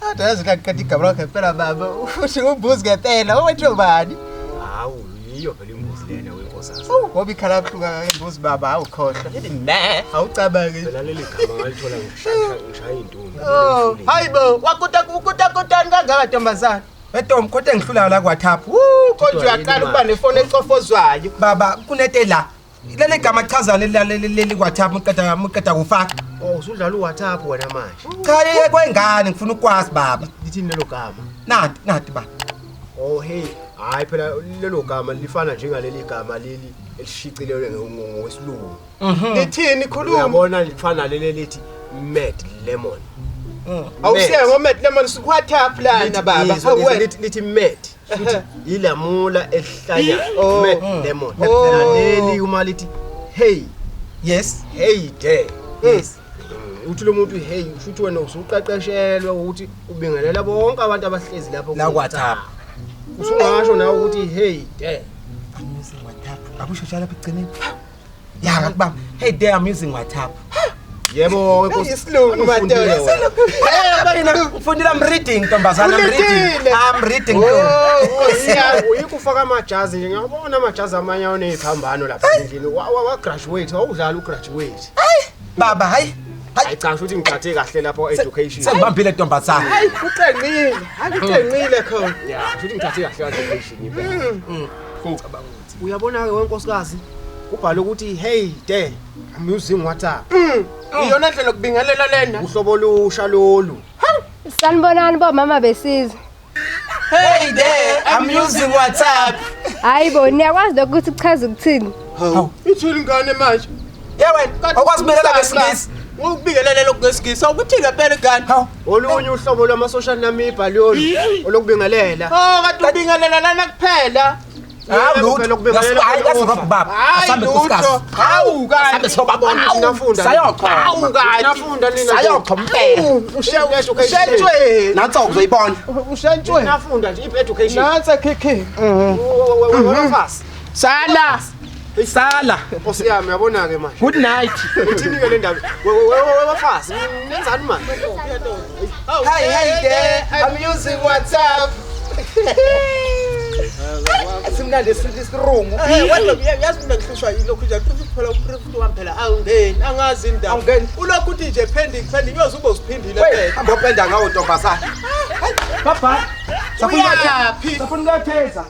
Kodwa yazi ngaqeda igama lakho ngempela baba. Uthi umbuzi ngempela, owethu bani? Hawu, yiyo phela imbuzi lena wenkosazana. Awu ngoba ikhala kabuhlungu kangaka imbuzi baba, awukhohlwa. Lithi me. Awucabangi. Phela leli gama ngalithola ngishaya intombi. Oh, hayibo, wakuta ukuta kutani kangaka ntombazana? Wetom kodwa engihlulayo la kuWhatsApp. Woo, konje uyaqala ukuba nefoni ecofozwayo. Baba kunete la. Leli gama chazani leli kuWhatsApp uqeda kufaka. Oh, usudlala uWhatsApp wena manje. Cha yeke kwengane ngifuna ukwazi baba. Lithini lelo gama? Nanti nanti baba. Oh hey, hayi phela lelo gama lifana njengaleli gama leli elishicilelwe ngokwesilungu. Lithini khuluma? Uyabona lifana leli lithi mad lemon. Awusiye ngoMad Lemon siku-WhatsApp lana baba. Ngizwa, ngizwa, Hawu lithi mad. Futhi ilamula elihlanya Oh. mad lemon. Oh. Naleli uma lithi hey, Yes. hey there. Yes. Uthi lo muntu hey, futhi wena usuqeqeshelwe ukuthi ubingelela bonke abantu abahlezi lapho La ku-WhatsApp. Usungasho nawe ukuthi hey there. I'm using WhatsApp. Akusho njalo lapha ekugcineni. Ya ngakubamba. Hey there I'm using WhatsApp. Yebo, Nkosi. Isilungu Ufundile madoda. wena. Mina ngifundile I'm reading ntombazana I'm reading. Ulindile. I'm reading. Oh, Nkosi yami. Uyikufaka amajazi nje ngiyabona amajazi amanye aneziphambano lapha endlini. Wa graduate, wawudlala ugraduate. Baba hayi. Hayi Hayi cha ukuthi ngithathe kahle lapho education. sengibambile ntombazana. Hayi uqenqile, hayi uqenqile khona. Ya, futhi ngithathe kahle education impela. Uyabona ke wenkosikazi kubhalwe ukuthi hey there I'm using WhatsApp. Iyona ndlela yokubingelela lena. Uhlobo lusha lolu. Sanibonani bomama besizwe. Hey there I'm using WhatsApp. Hayi bo, niyakwazi lokho ukuthi kuchaza ukuthini? Hawu, ithini ingane manje? Yeah wena awukwazi ukubingelela ngesingisi. Ngokubingelela lokhu ngesingisi, awukuthini ngempela ingane? Hawu. Olunye uhlobo lwama social namibha lolu olokubingelela. Oh, kade ubingelela lana kuphela. Hawu Yebo, phela lutho. ukubingelela Hayi kune kasirobha offer. baba. Hayi Asambe lutho. nkosikazi. Hawu kanti. Asambe sobabona. Nafunda. Sayoxhoma. Hawu kanti. Nafunda nina. Sayoxhoma impela. Ushentshwe. Nanso uzoyibona. Ushentshwe. Nafunda nje i-education. Nansi khikhi. Wena Sala. Sala. Nkosi yami uyabona ke manje. Good night. Uthini ke le ndaba? Wefasi nenzani manje? Hey hey there I'm using WhatsApp. Simnandi isirungu. Yazi mina ngihlushwa yilokhu nje phela uprefect wami phela awungeni angazi indaba. Awungeni. Ulokhu uthi nje pending pending uyoze ube usiphindile Wey, phela. hamba upenda ngawo ntombazana. Bye bye. Uyaphi? Safuna ukuyatheza.